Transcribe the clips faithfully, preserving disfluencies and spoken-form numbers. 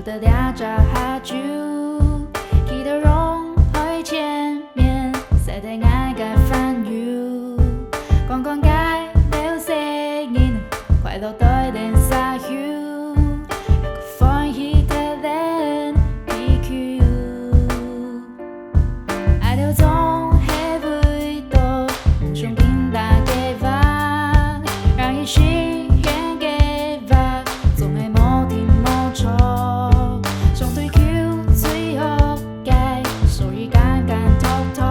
這隻下晝，企到陽台前面，曬等𠊎个飯友。光光个流星人，快樂對等社區，歡喜得人地球。 愛到總係為到夢想緊打計畫，讓佢實現計畫，總係無停無著。想追求最好个，所以簡簡單單，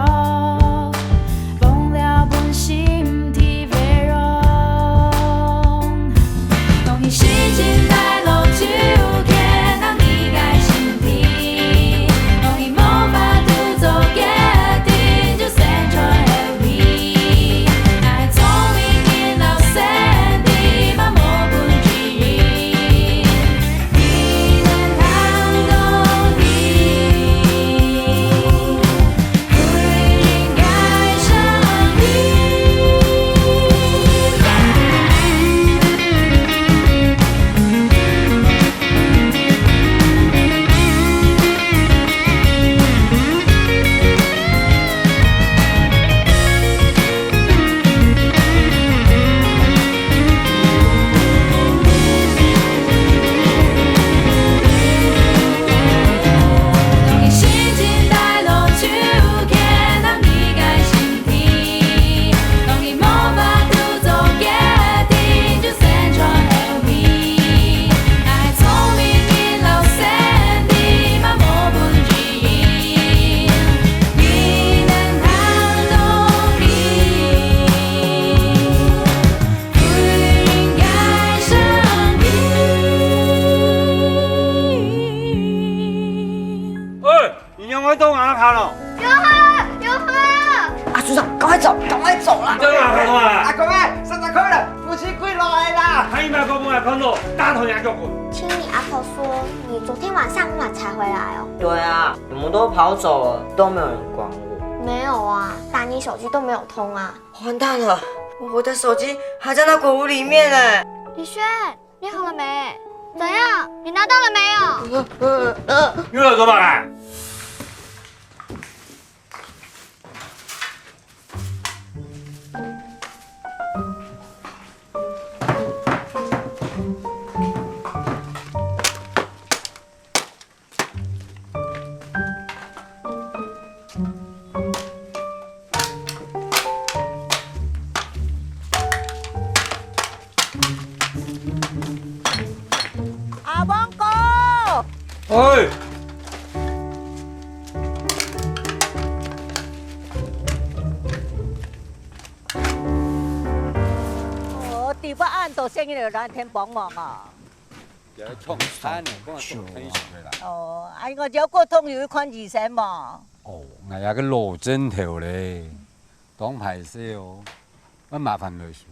忘了本心地為榮。 當你心情低落，就牽等你个身體。當你無法度做決定，就先轉後尾。愛聰明人摎先知，嘛無分之一。你能看到你。 喂，你仰會到𠊎屋下咯？有好，有好！阿叔叔，趕快走，趕快走啦！你到哪看到啊？阿公欸，生日快樂，夫妻歸來啦！還有沒有跟我看到？大頭牙叫滾！聽你阿婆說，你昨天晚上很晚才回來哦。對啊，我們都跑走了，都沒有人管我。沒有啊，打你手機都沒有通啊。完蛋了，我的手機還在那鬼屋裡面哎。李軒， 你好了沒？怎樣？你拿到了沒有？又來做麼个？阿光哥！哎！哦，地方恁多生意來藍天幫忙啊！ 也要創餐呢，講創餐。哦，啊，𠊎就骨痛有去看醫生無？哦，𠊎也个老症頭咧，當歹勢哦，愛麻煩來收。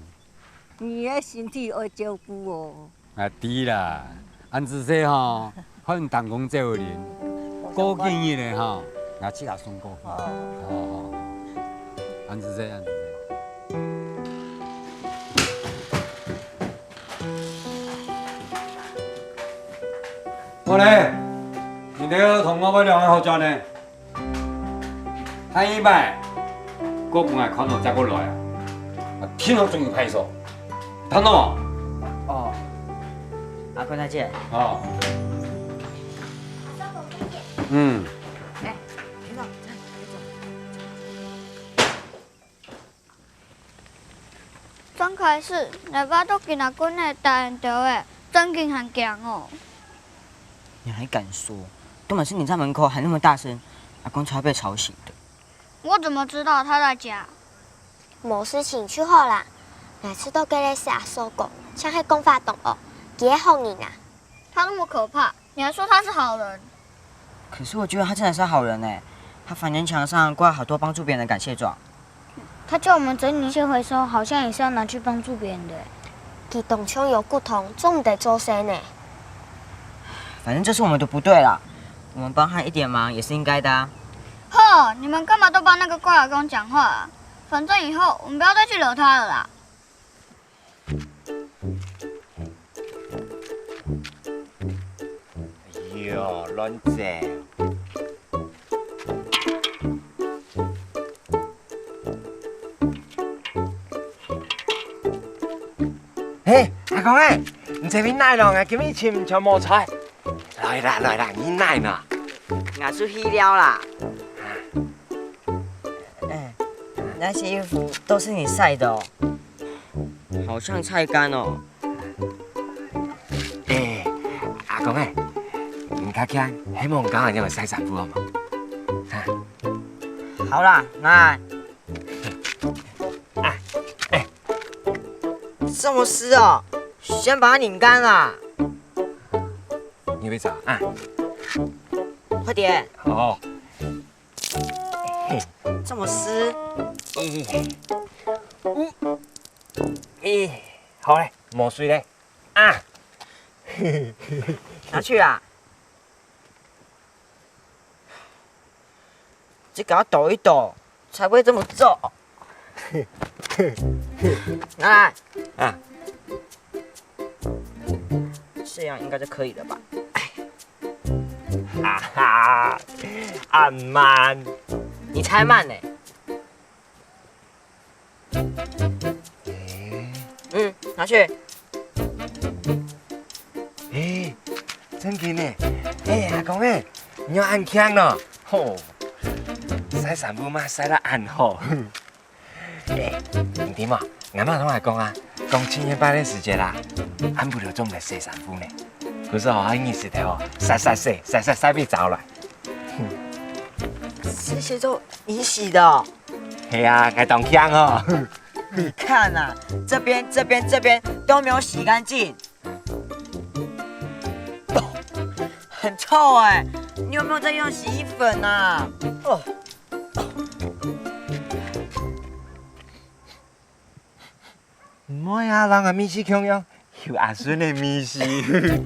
你个身體愛照顧哦。啊，對啦，恁仔細吼，看你當公照顧人，過幾日咧吼，𠊎自家送過去。哦。好，好，好，恁仔細，恁仔細。 好咧，你兜同學會兩个好轉呢？下一擺，過分𠊎看到再過來啊！啊，聽到仲有歹勢，聽到無？哦，阿坤大姐。哦。嗯。哎，聽到。 正開始，𠊎發到今仔日个大煙斗仔，正經還驚哦。你還敢說？根本是你在門口喊那麼大聲，阿公才會被吵醒的。我怎麼知道他在家？無事情就好啦。𠊎知道該个係阿嫂公，像係講話當惡，佢係好人啊。他那麼可怕， 你還說他是好人。可是我覺得他真的是好人欸，他房間牆上掛好多幫助別人的感謝狀。他叫我們整理一些回收，好像也是要拿去幫助別人的欸。佢當像有骨痛，做毋得做事呢。反正這是我們的不對啦，我們幫他一點忙也是應該的啊。吼，你們幹嘛都幫那個怪阿公講話啊？反正以後我們不要再去惹他了啦。喲，亂走。嘿，阿公欸，你這邊哪來咯？𠊎今日尋你全無在。來啦，來啦，你哪呢？𠊎出去尞啦。哎，那些衣服都是你曬的哦。好像菜乾哦。哎，阿公欸，你較輕，係無教𠊎仰般曬衫褲好無？哈。好啦，拿來。啊，哎。這麼濕哦，先把它擰乾啦。你會走啊？快點。哦。嘿，這麼濕。咦，嗯，咦，好咧，無水咧。啊。拿去啊。 這個要抖一抖，才不會這麼皺。拿來。啊。這樣應該就可以了吧？哈哈，恁慢。你才慢呢。 欸。嗯，拿去。欸，正經呢。欸，阿公欸，你仰恁慶呢？吼，曬衫褲嘛曬到恁好。欸，你知無？𠊎媽同𠊎講啊，講七月半个時節啦，恁不溜做毋得洗衫褲呢。故所吼，愛日時頭吼，曬曬洗，曬曬曬分燥來。這些都你洗的哦？ 係啊，𠊎當慶哦。你看啊，這邊、這邊、這邊都沒有洗乾淨，很臭欸！你有沒有在用洗衣粉啊？哦。 毋會啊，人个味緒共樣，有阿孫个味緒。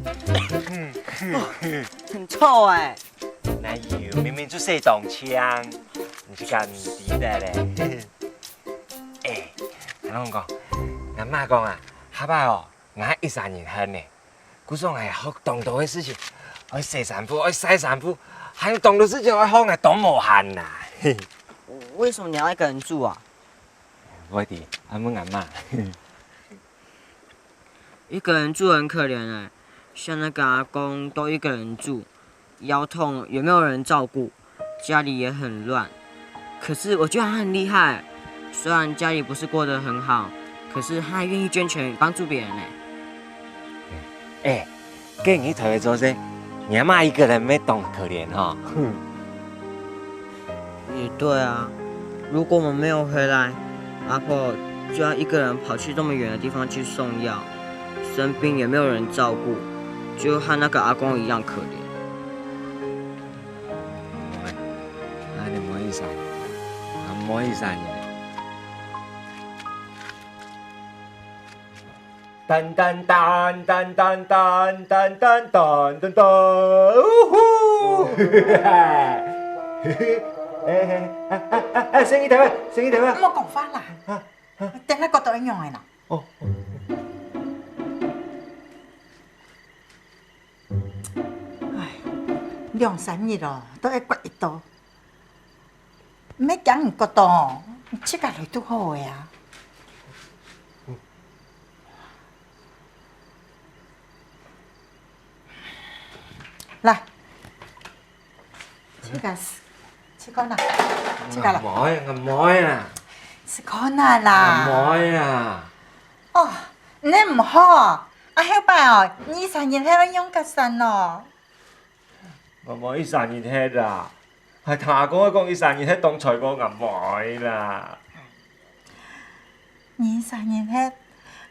很臭欸！哪有，明明就洗當淨，你係敢毋知得咧？欸，𠊎同你講，𠊎媽講啊，下擺哦，𠊎一儕人歇呢，故所𠊎學當多个事情，愛洗衫褲，愛曬衫褲，還有當多事情愛學，𠊎當無閒啦。為什麼你要一個人住啊？ 𠊎知，愛問阿媽。一個人住很可憐欸，像那個阿公都一個人住，腰痛也沒有人照顧，家裡也很亂。可是我覺得他很厲害，雖然家裡不是過得很好，可是他還願意捐錢幫助別人欸。欸， 該你頭个做事，你阿媽一個人乜當可憐吼。也對啊，如果我們沒有回來，阿婆就要一個人跑去這麼遠的地方去送藥，生病也沒有人照顧，就和那個阿公一樣可憐。啊，你毋好意思啊，啊，毋好意思啊，你。 噔噔噔噔噔噔噔噔噔噔噔，嗚呼！哎哎哎哎，生意頭啊，生意頭啊！莫講話啦，啊啊！等下覺得一樣个啦。哦，哎，兩三日咯，都愛刮一刀。 毋免驚你覺得哦，你自家來就好个啊。來，自家試，試看啦，自家來。毋愛，毋愛啦。試看啊啦。毋愛啦。哦，你毋好，啊，後擺哦，你一儕人係愛用較省哦。 𠊎無一儕人歇啦，還聽阿公講一儕人歇當衰過，𠊎無愛啦。你一儕人歇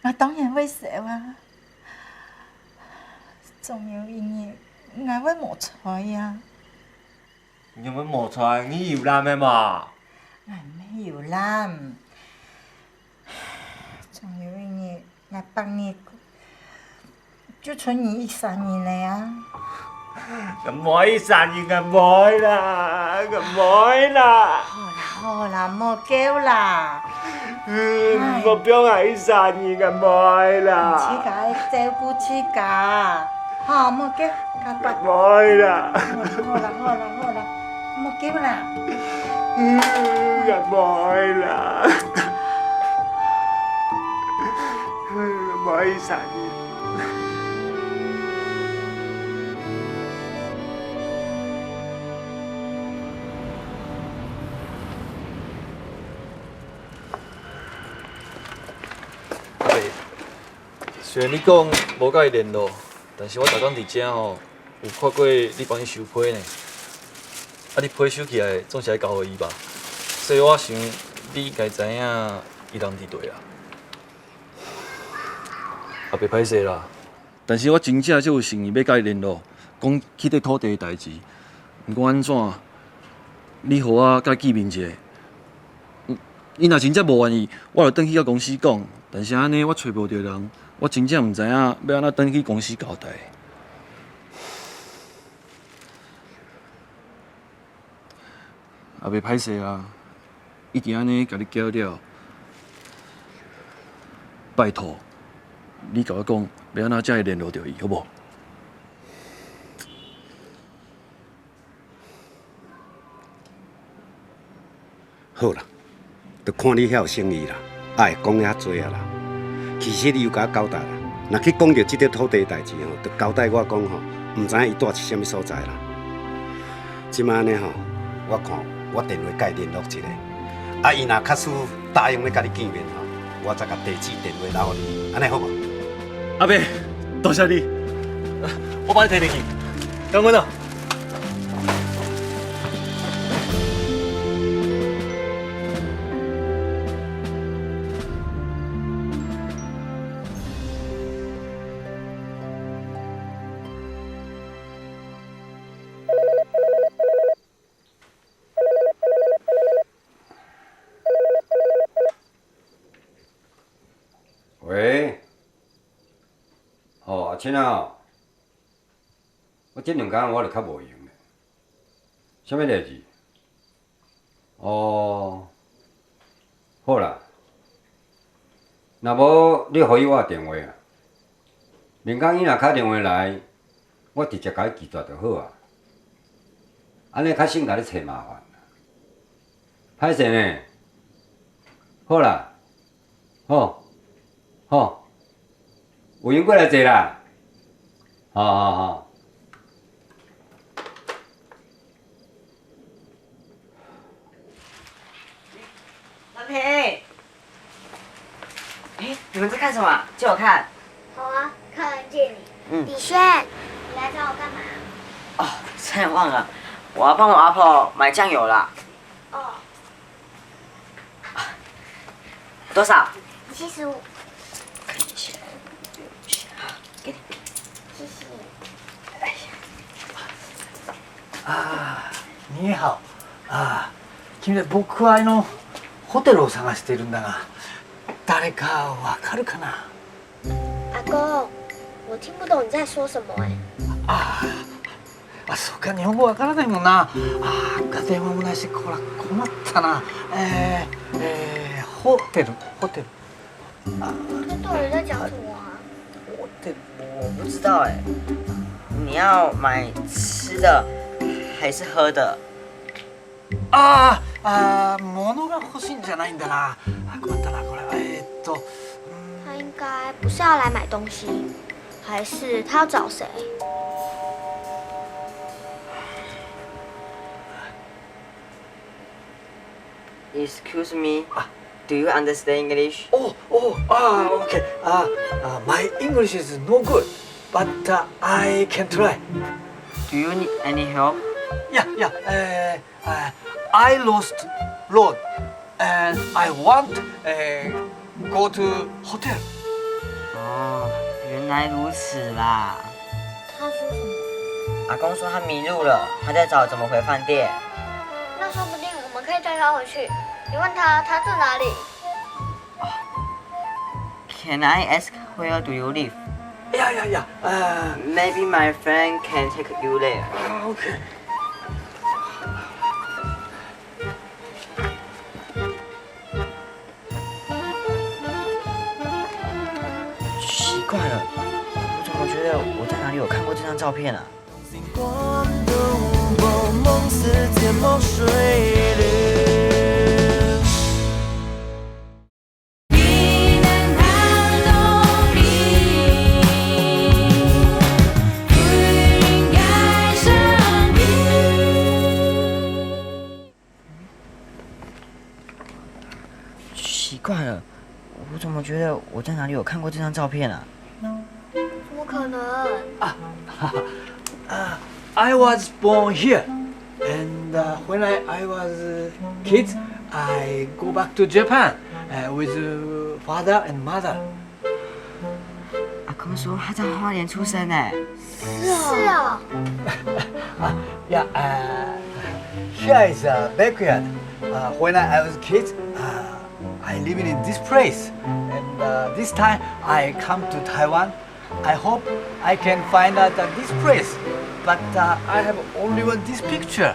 ，𠊎當然會愁啊。總有一日，𠊎會無彩啊。你會無彩，你有男个無？𠊎無有男。總有一日，𠊎放你 就賰你一儕人了啊。𠊎無愛一儕人，𠊎無愛啦，𠊎無愛啦。好啦好啦，莫噭啦。嗯，哎。莫放𠊎一儕人，𠊎無愛啦。你自家愛照顧自家。好，莫叫，較乖。無愛啦。好啦，好啦，好啦，好啦，莫叫啦。嗯，也無愛啦。嗯，無愛生日。阿伯，雖然你講無佮伊聯絡，但是我逐工佇遮吼，有看過你幫伊收批呢。啊，你批收起來總是愛交予伊吧？所以我想你應該知影伊人佇佗啊。阿伯，歹勢啦，但是我真正足有誠意欲佮伊聯絡，講起這土地的代誌。毋管按怎，你予我佮伊見面一下。 你若真正無願意，我就轉去佮公司講。但是按呢，我揣無著人，我真正毋知影欲按怎轉去公司交代。阿伯，歹勢啊，一直按呢共你攪擾。拜託，你共我講，欲按怎才會聯絡著伊，好無？ 好啦，就看你遐有誠意啦，愛講遐濟啊啦。其實你有共我交代啦，若去講著這塊土地的代誌吼，就交代我講吼，毋知影伊蹛佇啥物所在啦。這擺按呢吼，我看我電話共伊聯絡一下，啊，伊若確實答應欲佮你見面吼，我才共地址電話留予你，按呢好無？阿伯，多謝你，我幫你提轉去，感恩啊。 喂，哦，阿清啊，我這兩工我就較無閒咧。啥物代誌？哦，好啦，若無你予伊我電話啊，明工伊若敲電話來，我直接共伊拒絕就好啊。按呢較省共你找麻煩。歹勢呢。好啦， 好，好，有閒過來坐啦。好，好，好。藍培，欸，你們在看什麼啊？借我看。好啊，看得見你。嗯。李軒，你來找我幹嘛？哦，差點忘了，我要幫我阿婆買醬油啦。哦。 多少？七十五。看一下，給你。谢谢。哎呀。ああ、にーはお。ああ、君、僕はあの、ホテルを探しているんだが、誰かわかるかな？阿公，我听不懂你在说什么哎。ああ、 あ、そうか、日本語わからないもんな。あー、家庭もないし、こら、困ったな。えー、えー、ホテル、ホテル。这到底在讲什么啊？我不知道哎，你要买吃的还是喝的？あー、あー、物が欲しいんじゃないんだな。あ、困ったな、これは。えーっと、うーん。他应该不是要来买东西，还是他要找谁？ Excuse me, do you understand English? お、お、あー、OK。あー、あー、my English is no good, but、uh, I can try. Do you need any help? Yeah, yeah, uh, uh, I lost road and I want、uh, go to hotel. 哦，原来如此啦。他说什么？阿公说他迷路了，他在找怎么回饭店。那说不定我们可以载他回去。你问他，他住哪里？Can I ask where do you live? Yeah, yeah, yeah. Uh, maybe my friend can take you there. Uh, okay. 奇怪了，我怎么觉得我在哪里有看过这张照片啊？ 奇怪了，我怎么觉得我在哪里有看过这张照片啊？怎么可能？ Uh, I was born here, and uh, when I, I was a kid, I go back to Japan uh, with uh, father and mother. 阿公说他在花莲出生哎。是哦。 Uh, yeah, uh, here is a backyard. Uh, when I, I was a kid, uh, I living in this place, and uh, this time I come to Taiwan. I hope I can find out uh, this place, but uh, I have only one this picture,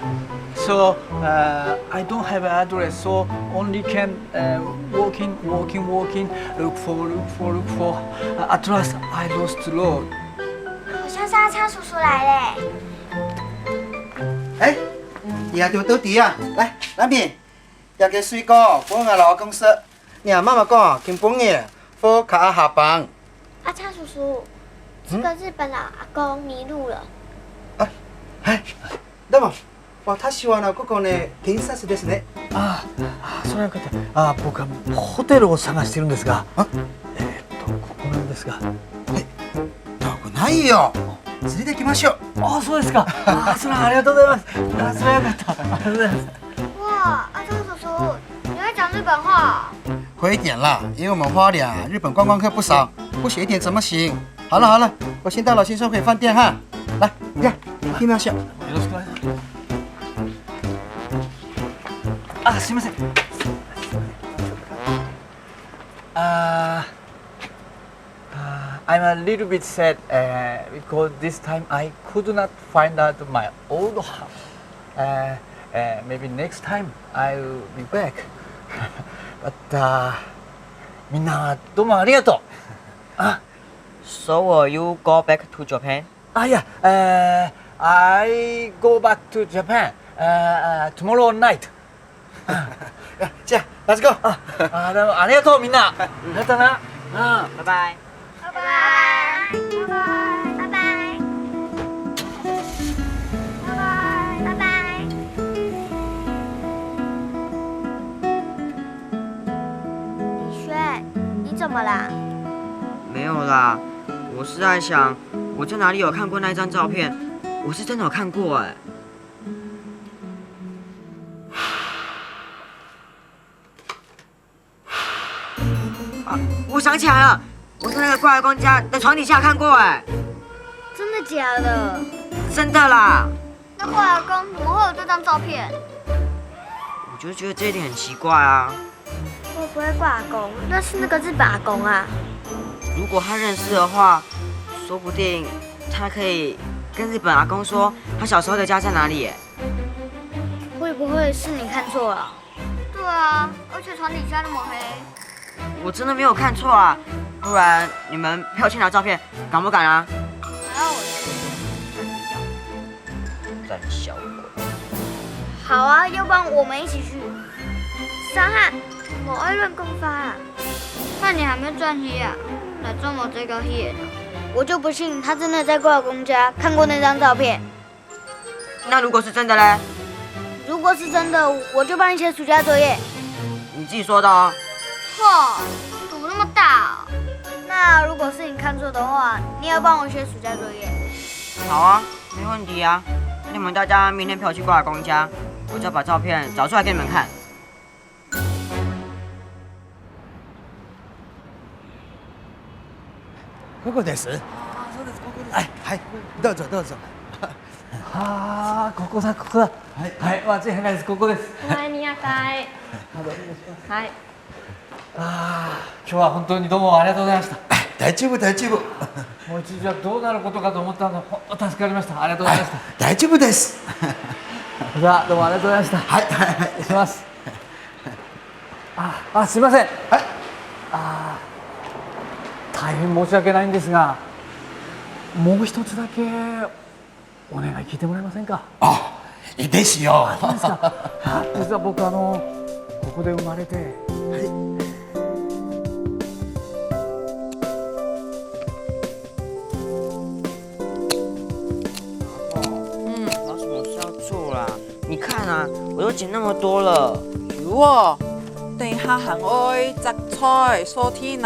so uh, I don't have an address. So only can uh, walking, walking, walking, look for, look for, look for. Uh, at last, I lost road. 好像是阿昌叔叔来嘞。哎，你也就到底啊！来，南平， 這个水果分𠊎摎阿公食，若媽媽講，今晡日好較下班。阿昌叔叔，这个日本人阿公迷路了。啊，哎，どうも。私はあの、ここの警察ですね。あ、あ、それはよかった。あ、僕はホテルを探しているんですが。あ？えーっと、ここなんですが。え、遠くないよ。連れて行きましょう。あ、そうですか。あ、それはありがとうございます。あ、それはよかった。ありがとうございます。 哇，阿忠叔叔，你会讲日本话啊？会一点啦，因为我们花莲日本观光客不少，不学一点怎么行？好了好了，我先到老先生回饭店哈。来，你看，你听没有响？よろしくお願いします。あ、すいません。あー、 Uh, I'm a little bit sad uh, because this time I could not find out my old house. Uh, uh, maybe next time I will be back. But uh, みんなどうもありがとう。あ、 So will you go back to Japan? あ、いや、uh, I go back to Japan uh, uh, tomorrow night. じゃあ、let's go. あ、あ、でもありがとう、みんな。またな。うん。バイバイ。バイバイ。バイバイ。バイバイ。バイバイ。バイバイ。李轩，你怎么啦？没有啦，我是在想，我在哪里有看过那一张照片？我是真的有看过哎。 啊，我想起来了，我在那个怪阿公家的床底下看过哎。真的假的？真的啦。那怪阿公怎么会有这张照片？我就觉得这一点很奇怪啊。会不会怪阿公认识那个日本阿公啊？如果他认识的话，说不定他可以跟日本阿公说他小时候的家在哪里耶。会不会是你看错了？ 对啊，而且床底下那么黑。我真的没有看错啊，不然你们陪我去拿照片，敢不敢啊？还要我去？胆小鬼。好啊，要不然我们一起去。上岸，我爱乱公发啊。那你还没转去啊？哪这么这个黑呢？我就不信他真的在怪阿公家看过那张照片。 那如果是真的嘞？如果是真的，我就帮你写暑假作业。你自己说的哦。嚯，赌那么大哦。那如果是你看错的话，你也帮我写暑假作业。好啊，没问题啊。那你们大家明天陪我去怪阿公家，我就把照片找出来给你们看。 ここです。あ、そうです、ここです。はい、はい、どうぞ、どうぞ。ああ、ここだ、ここだ。はい、はい、間違いないです、ここです。お前に赤い。はい。ああ、今日は本当にどうもありがとうございました。大丈夫、大丈夫。もう一時はどうなることかと思ったので、本当助かりました。ありがとうございました。大丈夫です。じゃあ、どうもありがとうございました。はい、はい、はい。失礼します。 あ、あ、すいません。はい。あ、大変申し訳ないんですが、もう一つだけお願い聞いてもらえませんか？あ、いいですよ。いいですか？あ、実は僕、あの、ここで生まれて。嗯，有什么事要做啦？你看啊，我都剪那么多了。有哦，等一下還愛摘菜、掃地泥，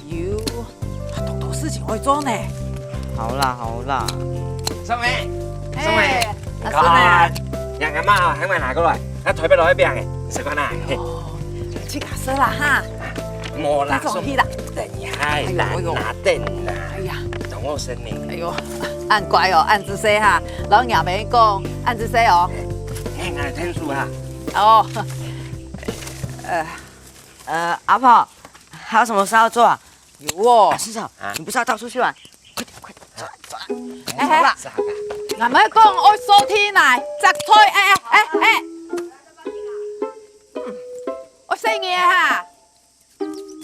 有，還當多事情愛做呢。好啦，好啦。小妹，小妹，哎，你看，阿孫啊。讓阿媽啊，還沒拿過來，那台北路那邊的，你試看啊。哦，去假設啦哈。無啦，那種去啦。等一下，哎呦，哎呦。等啊，等啊。哎呀。等我聲明。哎呦，恁乖哦，恁仔細哈。老娘摎你講，恁仔細哦。哎，哎，天數啊。哦，呃，呃，阿婆，还有什么事要做啊？有哦。啊，市长，啊。你不是要到处去玩？快点，快点，走啦，走啦。哎，走啦。哎，俺们讲，我收听来，摘菜，哎，哎，哎，哎。嗯，我生意哈。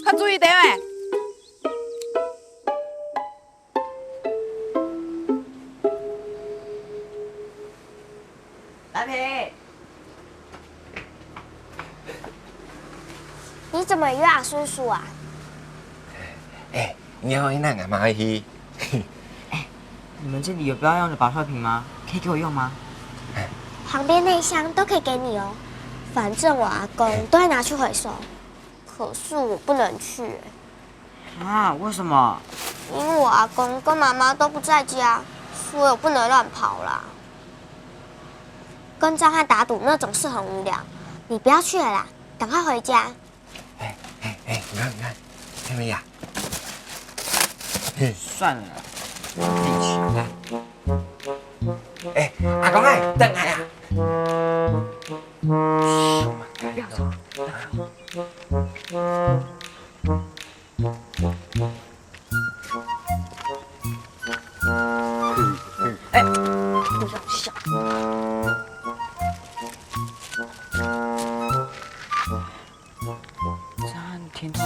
較注意點欸。阿平，你怎麼約阿叔叔啊？哎，你要去哪啊？嘛去。哎，你们这里有不要用的保特瓶吗？可以给我用吗？旁边那一箱都可以给你哦，反正我阿公都会拿去回收。 可是我不能去欸。啊，为什么？因为我阿公跟妈妈都不在家，所以我不能乱跑啦。跟障碍打赌那种事很无聊，你不要去了啦，赶快回家。哎，哎，哎，你看，你看，妹妹呀。嘿，算了啦，自己去。来。哎，阿公哎，等下呀。 哎，不小心。这样甜筒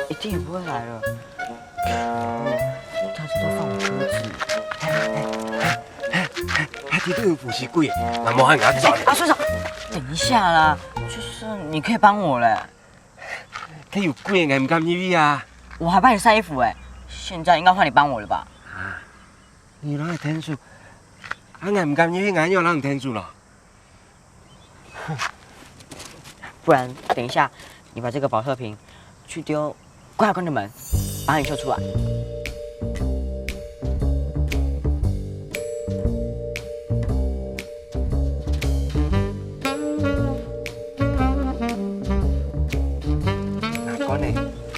一定也不会来了。可恶，他知道放我鸽子。哎，哎，哎，哎，哎，哎，你都有五十贵，那么还敢转？哎，啊，所长，等一下啦，就是你可以帮我嘞。他有贵，俺不敢入去啊。我还帮你晒衣服哎，现在应该换你帮我了吧？啊，你哪会天数？啊，俺不敢入去，俺又哪会天数了？ 不然等一下你把这个保特瓶去丢挂在公园门，把你救出来。那关呢？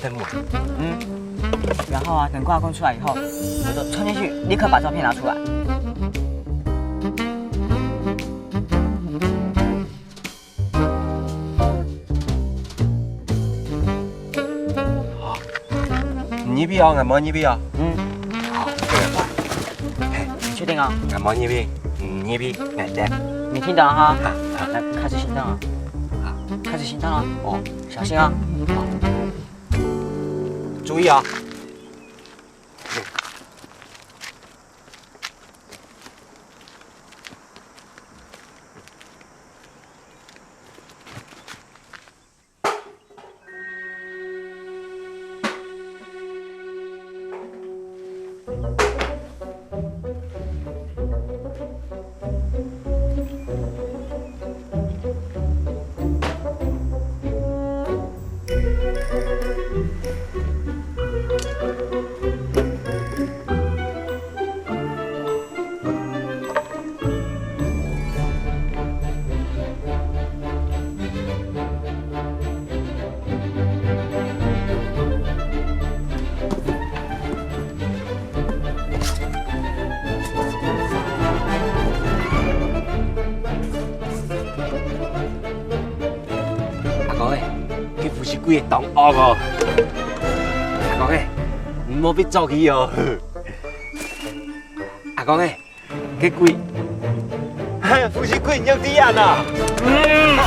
等我。嗯。然后啊，等挂公出来以后，我就冲进去，立刻把照片拿出来。 好，你入去哦，俺無入去哦。嗯。好，這个吧。嘿，你确定啊？俺無入去，你入去，俺等。你听懂了哈？好，好。来，开始行动啊。好。开始行动啊。哦。小心啊。好。注意啊。 阿公欸，該富士貴个當惡哦！阿公欸，你莫逼走去哦！阿公欸， 該鬼，嘿，富士貴肉體啊吶！嗯。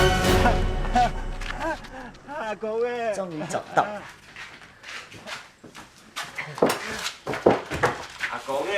阿公欸。终于找到。阿公欸，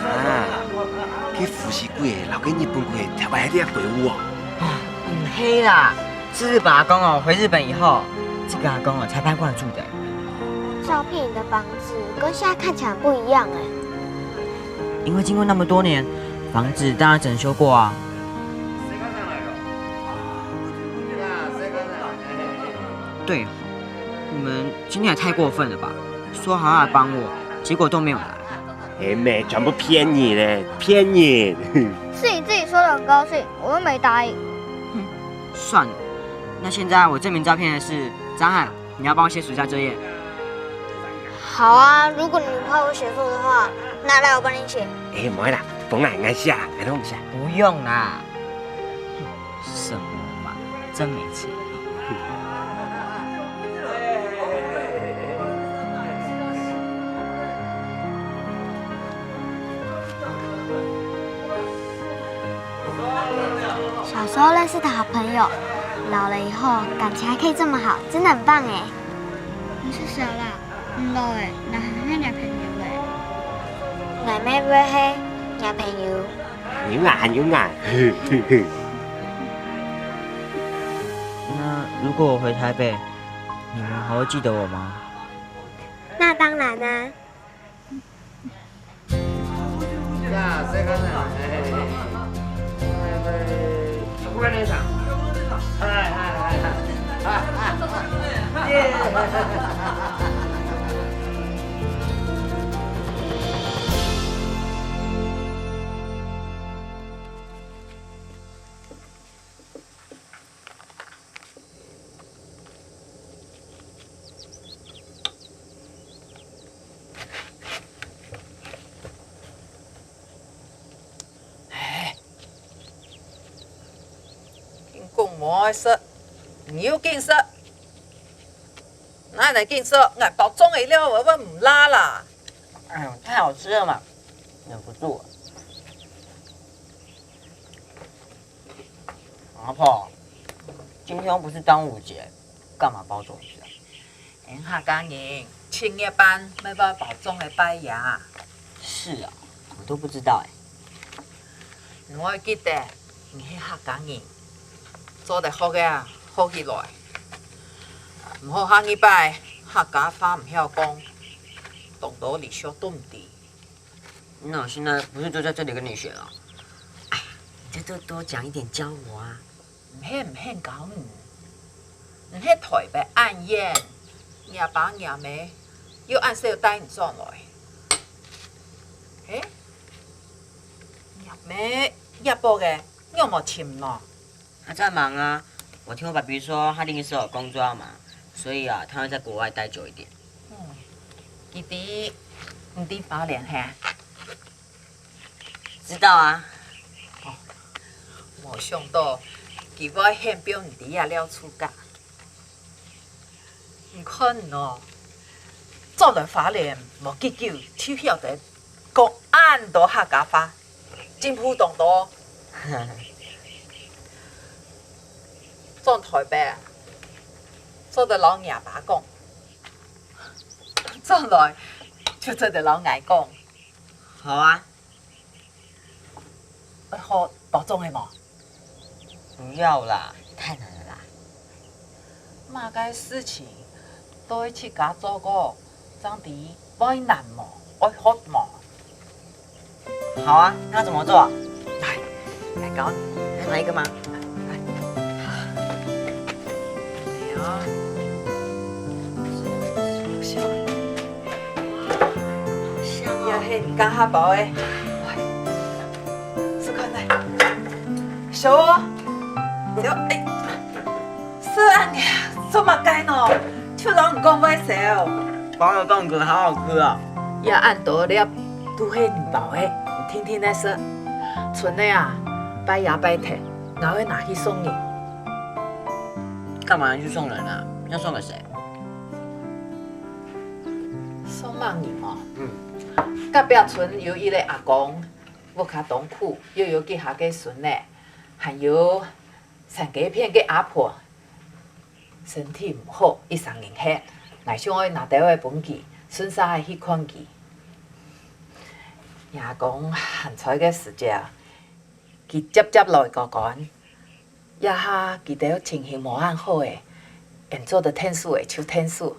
啊，該富士貴个，摎該日本貴个，頭擺係這鬼屋哦。毋係啦，是日本阿公哦，回日本以後，這個阿公哦才搬過來住的。照片裡的房子跟現在看起來很不一樣哎。因為經過那麼多年，房子當然整修過啊。對，你們今天也太過分了吧？說好要來幫我，結果都沒有來。哎妹，全部騙你咧，騙你！是你自己說的很高興，我又沒答應。算了，那現在我證明照片的是張翰，你要幫我寫暑假作業。好啊，如果你怕我寫錯的話，拿來我幫你寫。哎，毋會啦，分𠊎，𠊎寫啦，𠊎同你寫。不用啦。什麼嘛，真沒誠意。小時候認識的好朋友，老了以後感情還可以這麼好，真的很棒哎。你係小啦，毋老哎，哪還係若朋友哎？𠊎乜會係若朋友。有啊，有啊。那如果我回台北，你們還會記得我嗎？那當然啊。 緊講無愛食，你又緊食，哪能緊食？𠊎包粽仔了，𠊎會毋罅啦。哎喲，太好吃了嘛，忍不住了。阿婆，今天又不是端午節，幹嘛包粽子啊？ 𠊎客家人七月半乜會包粽仔拜爺。是啊，我都不知道哎。你愛記得，你係客家人，做得學个啊，學起來。毋好下二擺客家話毋曉講，當多離俗都毋知。那我現在不是就在這裡跟你學了？哎，你就多多講一點教我啊。毋係毋肯教你，你係台北恁遠，若爸若姆又恁少帶你轉來。嘿，若姆、若婆个，你有無尋喏？ 他在忙啊，我聽我爸比說他臨時有工作要忙，所以啊，他會在國外待久一點。嗯，佢知你知花蓮嘿？知道啊。哦，無想到佢會肯放你知啊了自家。你看哦，轉來花蓮無幾久，就曉得講恁多客家話。 進步當多。轉台北，做得摎若爸講，轉來就做得摎𠊎講。好啊。愛學包粽个無？不要啦，太難了啦。麼个事情都愛自家做過，正知會難無，愛學無。 好啊，那怎麼做？來，來搞，來一個嗎？來，好。哎呀，香啊！也係你家下包的。來，試看來。小哦，小，哎。 食恁个做麼个喏？就摎你講會燒。包了半個，好好吃啊！也恁多粒，都係你包个，你定定來食。賰个啊，拜爺拜忒，𠊎會拿去送人。幹嘛要去送人啊？要送給誰？送麼人哦？嗯。隔壁賰有一個阿公，屋下當苦，又有幾下个孫仔，還有 山雞片个阿婆，身體毋好，一儕人歇，𠊎想愛拿兜仔分佢，順續去看佢。若公還在个時節，佢輒輒來過看，這下佢兜情形無恁好咧，能做得𢯭手个就𢯭手。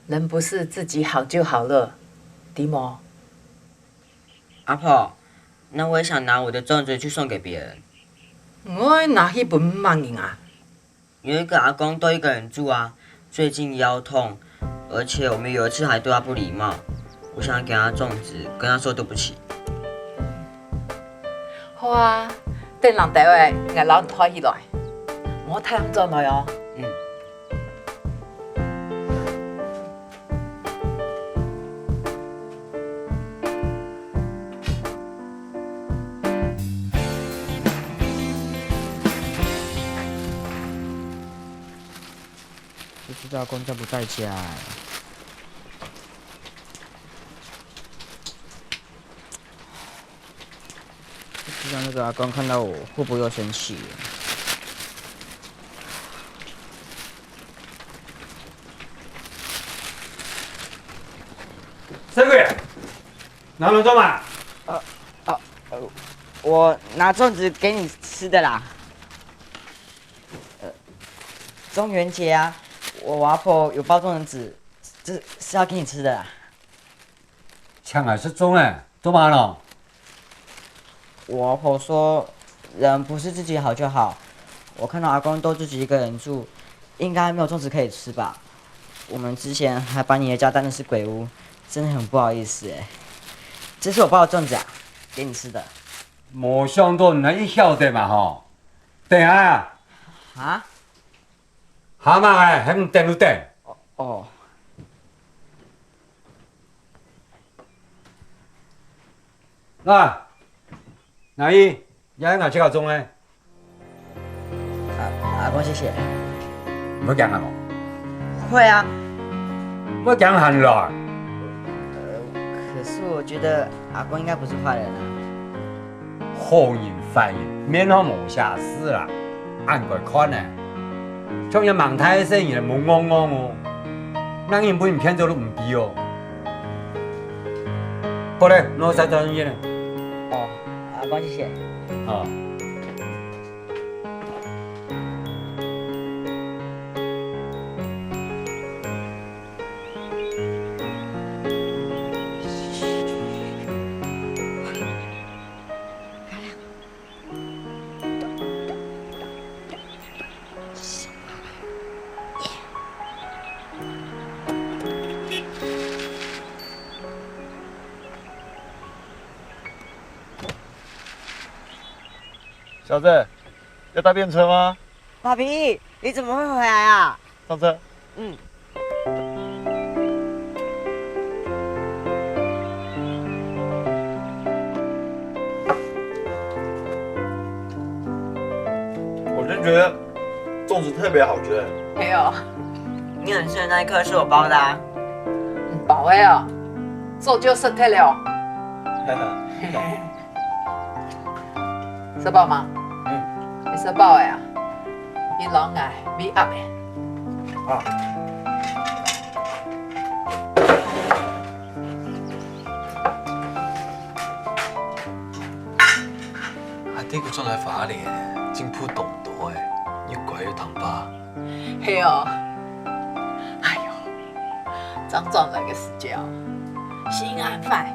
人不是自己好就好了，知無？ 阿婆，那我也想拿我的粽子去送給別人。你愛拿去分麼人啊？有一個阿公都一個人住啊，最近腰痛，而且我們有一次還對他不禮貌，我想給他粽子，跟他說對不起。好啊，等人兜仔，𠊎摎你抬起來，莫太暗轉來哦。嗯。 不知道阿公在不在家欸。不知道那個阿公看到我會不會又生氣了。三哥，拿來做麼？呃，呃，呃，我拿粽子給你吃的啦。 呃，中元節啊，我阿婆有包粽子，這是要給你吃的啦。請𠊎食粽仔，做麼个咯？我阿婆說，人不是自己好就好。我看到阿公都自己一個人住，應該沒有粽子可以吃吧？我們之前還把你的家當成是鬼屋，真的很不好意思欸。這是我包的粽子啊，給你吃的。無想到你還曉得嘛吼。 等下啊！啊？喊麼个，還毋等就等？哦，哦。啊，若姨，這係𠊎自家種个。阿，阿公，謝謝。你會驚𠊎無？會啊。會驚還來？呃，可是我覺得阿公應該不是壞人啊。 好人壞人，面項無寫字啦，恁該看呢。像這吂大細人無戇戇哦，哪人分你騙走都毋知哦。好咧，𠊎先走先咧。哦，阿公，謝謝。哦。小姐，要搭便车吗？爸比，你怎么会回来啊？上车。嗯。我真觉得粽子特别好吃欸。没有，你很吃的那一颗是我包的啊。你包的哦，早就食忒了。 食饱吗？嗯。你食饱个啊？你摎𠊎喂鴨仔。啊。阿弟佢轉來花蓮，進步當多欸，又乖又聽話。係哦。哎喲，正轉來个時節哦，心恁壞，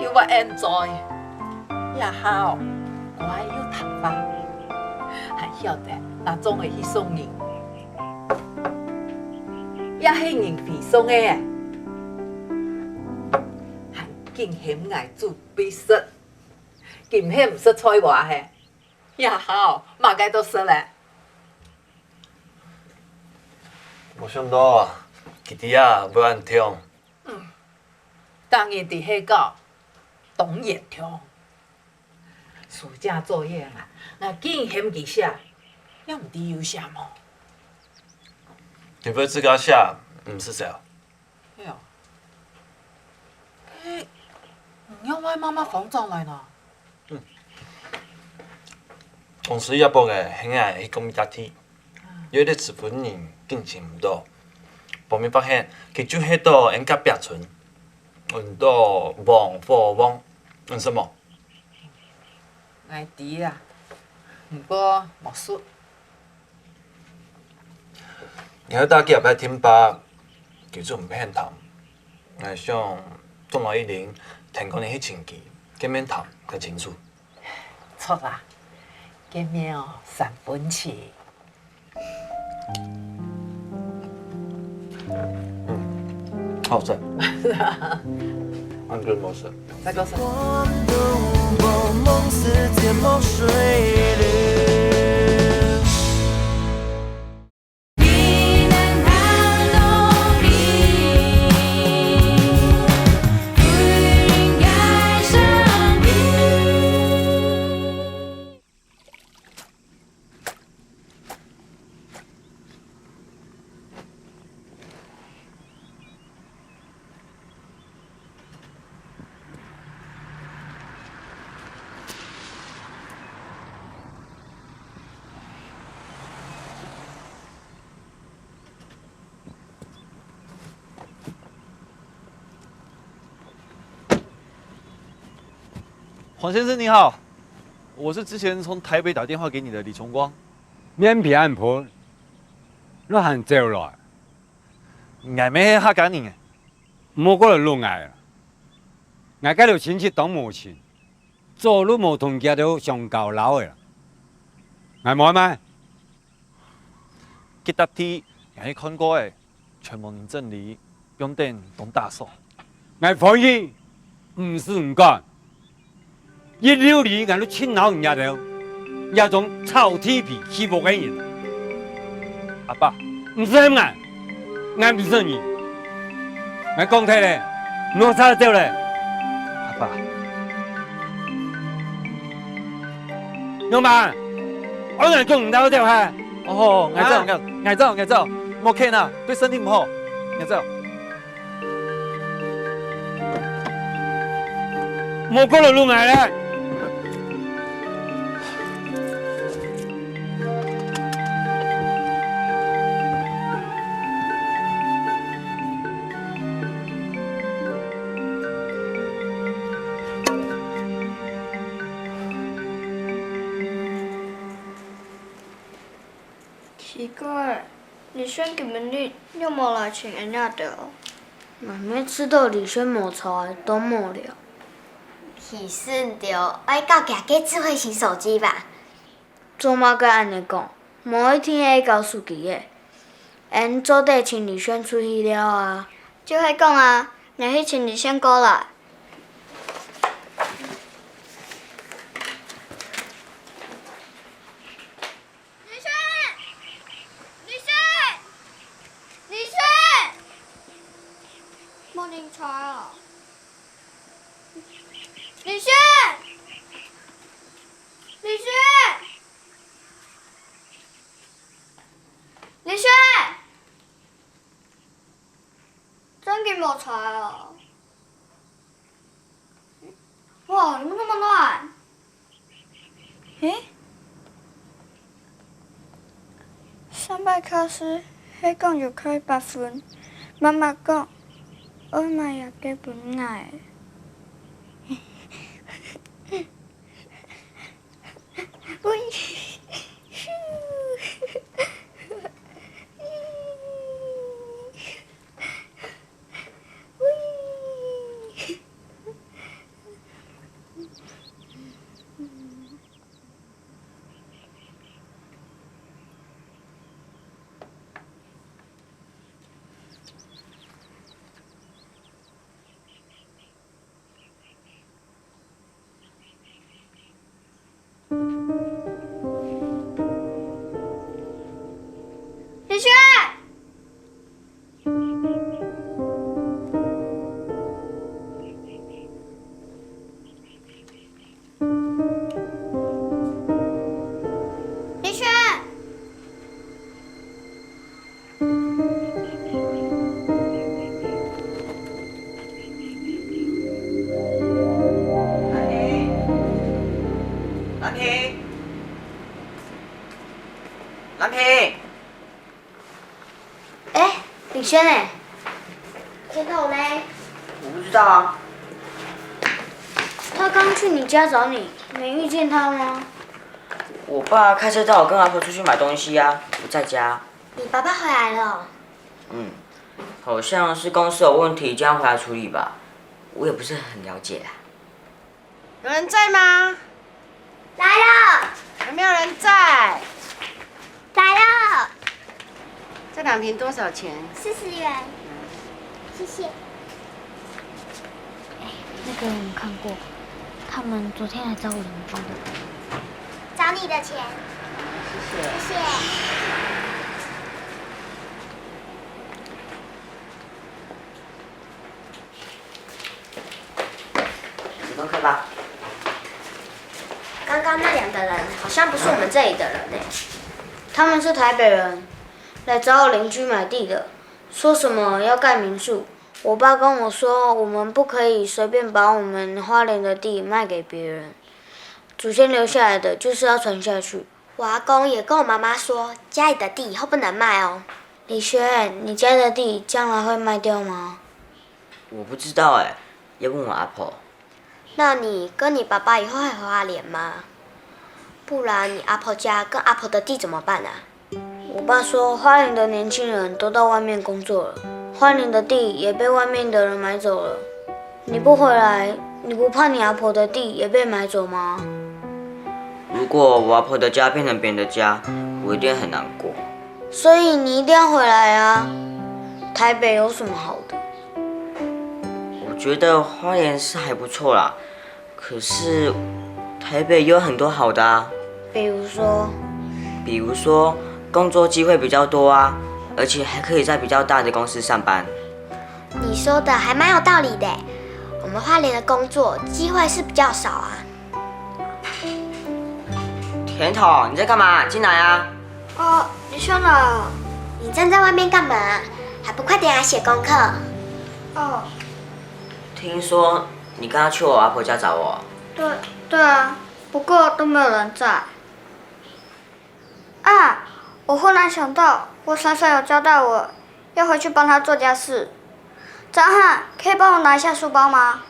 又會enjoy。 這下哦，乖又聽話，還曉得拿粽仔去送人，也係人回送个，還緊喊𠊎煮分佢食，今晡毋食菜花嘿，這下哦，麼个都食咧。無想到啊，佢這下會恁暢。嗯，逐日在該搞，當嚴重。 暑假作業啊，𠊎緊喊佢寫，也毋知有寫無。佢會自家寫，毋使愁。哎喲，哎，你仰會慢慢放轉來呢？嗯。公司約𠊎个，喊𠊎去講一垤事，有一個指分人緊尋毋到，後面發現佢就係在𫣆隔壁村，安到王火旺，你識無？ 𠊎知啊，毋過無熟。𠊎愛打幾下擺電話，佢就毋肯聽。𠊎想轉來一輪，聽講你去尋佢，見面談較清楚。著啦，見面哦，三分情。 嗯，好食。恁久無食。再過食。黃先生你好，我是之前从台北打电话给你的李崇光。面皮恁白，你還走來？𠊎乜係客家人欸。莫過來摝𠊎啊！𠊎該兜親戚當無情，早就無同佢兜相交流个啦。𠊎無愛賣。 該搭地𠊎去看過欸，全無人整理，放等當打掃。𠊎歡喜，毋使你管。一溜裡𠊎就盡惱你兜，這種炒地皮起屋个人。阿爸，毋使喊𠊎，𠊎毋識你。 𠊎講忒咧，你莫插走咧。阿爸。仰般？愛𠊎講你兜走哈？哦，𠊎走，啊。𠊎，𠊎走，𠊎走，莫譴啊，對身體毋好。𠊎走。莫過來摝𠊎咧。 奇怪，李軒今晡日仰無來尋𠊎兜？𠊎乜試著李軒無在，當無聊。其實你兜愛教佢个智慧型手機吧？ 做麼个恁呢講？無一定係教手機个。𫣆做得尋李軒出去尞啊。就係講啊，𠊎去尋李軒過來。人在啊？麗雪！麗雪！麗雪！真个無在啊？ 哇，你們那麼亂！欸？上擺考試係講愛開八分，媽媽講愛買這個分𠊎。喂，咻！喂！ 麗雪！麗雪！ 蘭萍，蘭萍，蘭萍。欸，李軒欸，天彤呢？我不知道啊。他剛去你家找你，沒遇見他嗎？我爸開車載我跟阿婆出去買東西啊，不在家。你爸爸回來了哦？嗯，好像是公司有問題，叫他回來處理吧。我也不是很了解啊。 有人在嗎？來了。有沒有人在？來了。這兩瓶多少錢？四十元。謝謝。那個我們看過，他們昨天來找我鄰居的。找你的錢。謝謝。謝謝。 你们看吧。剛剛那兩个人好像不是我們這裡的人欸。他們是台北人，來找我鄰居買地的，說什麼要蓋民宿。我爸跟我說，我們不可以隨便把我們花蓮的地賣給別人，祖先留下來的就是要傳下去。我阿公也跟我媽媽說，家裡的地以後不能賣哦。李軒，你家的地將來會賣掉嗎？ 我不知道欸，要問我阿婆。那你跟你爸爸以後還回花蓮嗎？不然你阿婆家跟阿婆的地怎麼辦啊？我爸說，花蓮的年輕人都到外面工作了，花蓮的地也被外面的人買走了。你不回來，你不怕你阿婆的地也被買走嗎？如果我阿婆的家變成別人的家，我一定很難過。所以你一定要回來啊！台北有什麼好的？ 我覺得花蓮是還不錯啦，可是台北也有很多好的啊。比如說？比如說，工作機會比較多啊，而且還可以在比較大的公司上班。你說的還蠻有道理的，我們花蓮的工作機會是比較少啊。 甜筒，你在幹嘛？進來啊！哦，你先來啊。你站在外面幹嘛？還不快點來寫功課？哦，聽說你剛剛去我阿婆家找我。對，對啊，不過都沒有人在。啊，我忽然想到，我嬸嬸有交代我 要回去幫她做家事。張翰，可以幫我拿一下書包嗎？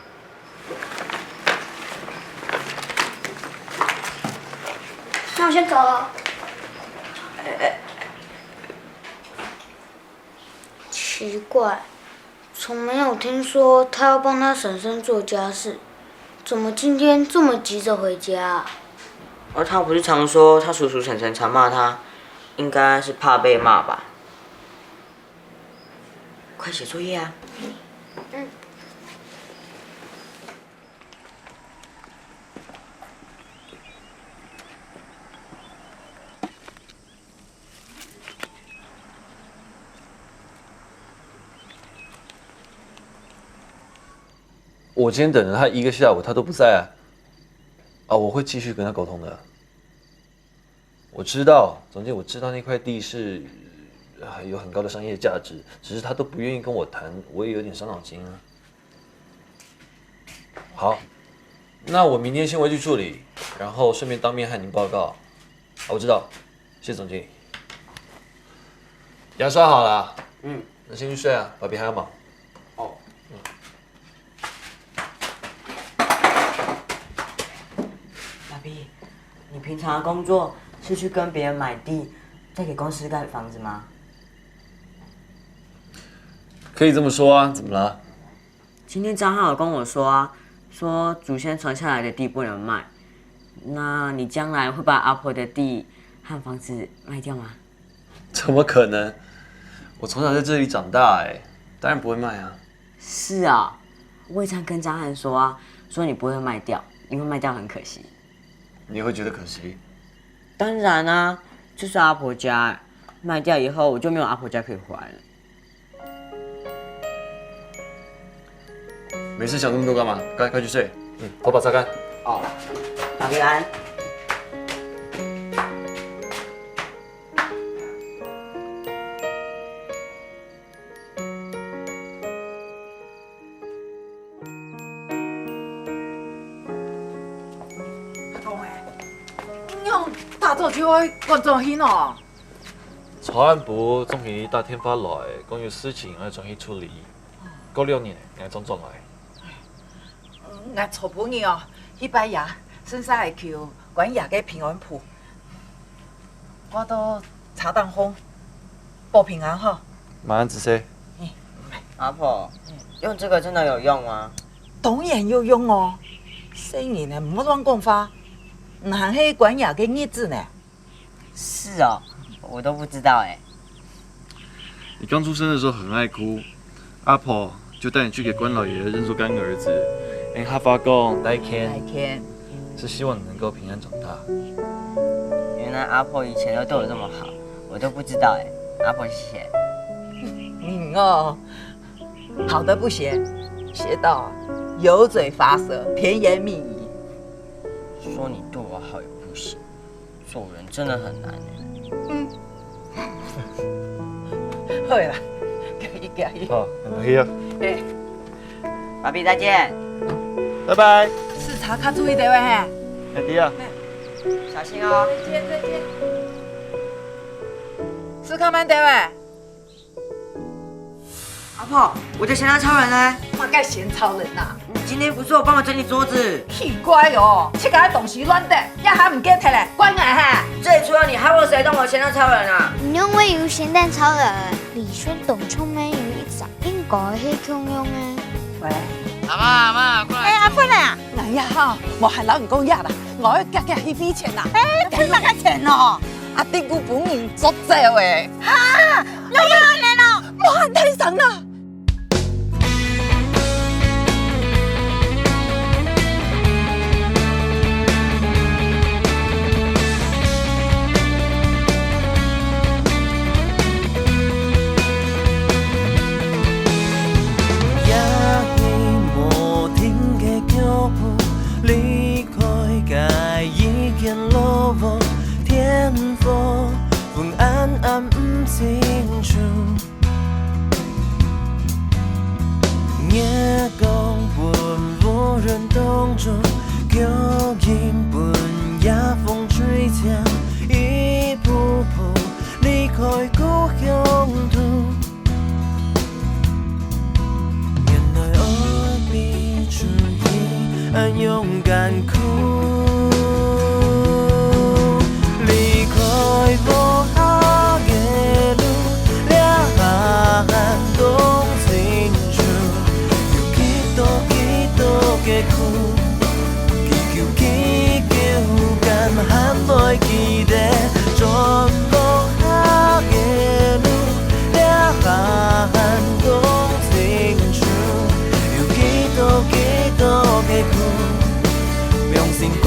那我先走了。奇怪，從沒有聽說她要幫她嬸嬸做家事，怎麼今天這麼急著回家啊？而她不是常說她叔叔嬸嬸常罵她，應該是怕被罵吧？ 快寫作業啊！嗯。我今天等了他一个下午，他都不在啊。啊，我会继续跟他沟通的。我知道，总经理，我知道那块地是，呃，有很高的商业价值，只是他都不愿意跟我谈，我也有点伤脑筋啊。好，那我明天先回去处理，然后顺便当面和您报告。啊，我知道，谢谢总经理。牙刷好了，嗯，那先去睡啊，爸比还要忙。哦。爸比，你平常的工作是去跟别人买地，再给公司盖房子吗？可以这么说啊，怎么了？今天张翰有跟我说啊，说祖先传下来的地不能卖，那你将来会把阿婆的地和房子卖掉吗？怎么可能？我从小在这里长大，哎，当然不会卖啊。是啊，我也这样跟张翰说啊，说你不会卖掉，因为卖掉很可惜。你会觉得可惜？当然啊，这是阿婆家，卖掉以后我就没有阿婆家可以回了。没事想那么多干嘛？赶快去睡。嗯，头发擦干。哦，打给安。阿公哎，你仰大早就爱赶转去哦？草案部总经理打电话来，讲有事情要转去处理。过两日，𠊎正转来。嗯，𠊎昨晡日哦，去拜爷，顺紲来求关爷个平安符。 挂到车顶項，保平安吼。晚安，子細。阿婆，用这个真的有用吗？当然有用哦。細人仔，毋好亂講話，你還係關爺个日子呢。是哦，我都不知道哎。 你刚出生的时候很爱哭，阿婆就带你去给关老爷认作干儿子。用客話講，大件，大件，是希望你能够平安长大。原来阿婆以前都对我这么好，我都不知道哎。阿婆，谢谢。你哦，好的不学，学到油嘴滑舌，甜言蜜语。说你对我好也不行， 做人真的很难欸。嗯。好啦，加油加油。好，很客气啊。嘿。爸比再见。拜拜。駛車較注意兜仔嘿。兄弟啊。小心哦。再见再见。駛較慢兜仔。 阿婆，我的咸蛋超人呢？麼个咸超人啊？你今天不是有帮我整理桌子？奇怪哦，自家个東西亂囥，也還毋見忒咧，怪𠊎哈？這裡除了你，還有誰當我的咸蛋超人啊？你仰會有咸蛋超人？李軒當聰明，有一隻應該係共樣个。喂。阿媽，阿媽，過來。哎，阿芬啊！哎呀吼，無閒摎你講這啦，𠊎愛遽遽去付錢啦。哎，退麼个錢哦？阿弟，𠊎分人捉走欸。哈？ 有無恁樣哦？無恁大聲啦！月光分烏雲當中，腳印分夜風吹醒，一步步離開故鄉土。原來愛比出去恁樣艱苦。 離開無下个路，這下還當清楚，有幾多幾多个苦，幾久幾久敢還會記得，轉無下个路，這下還當清楚，有幾多幾多个苦，用心過。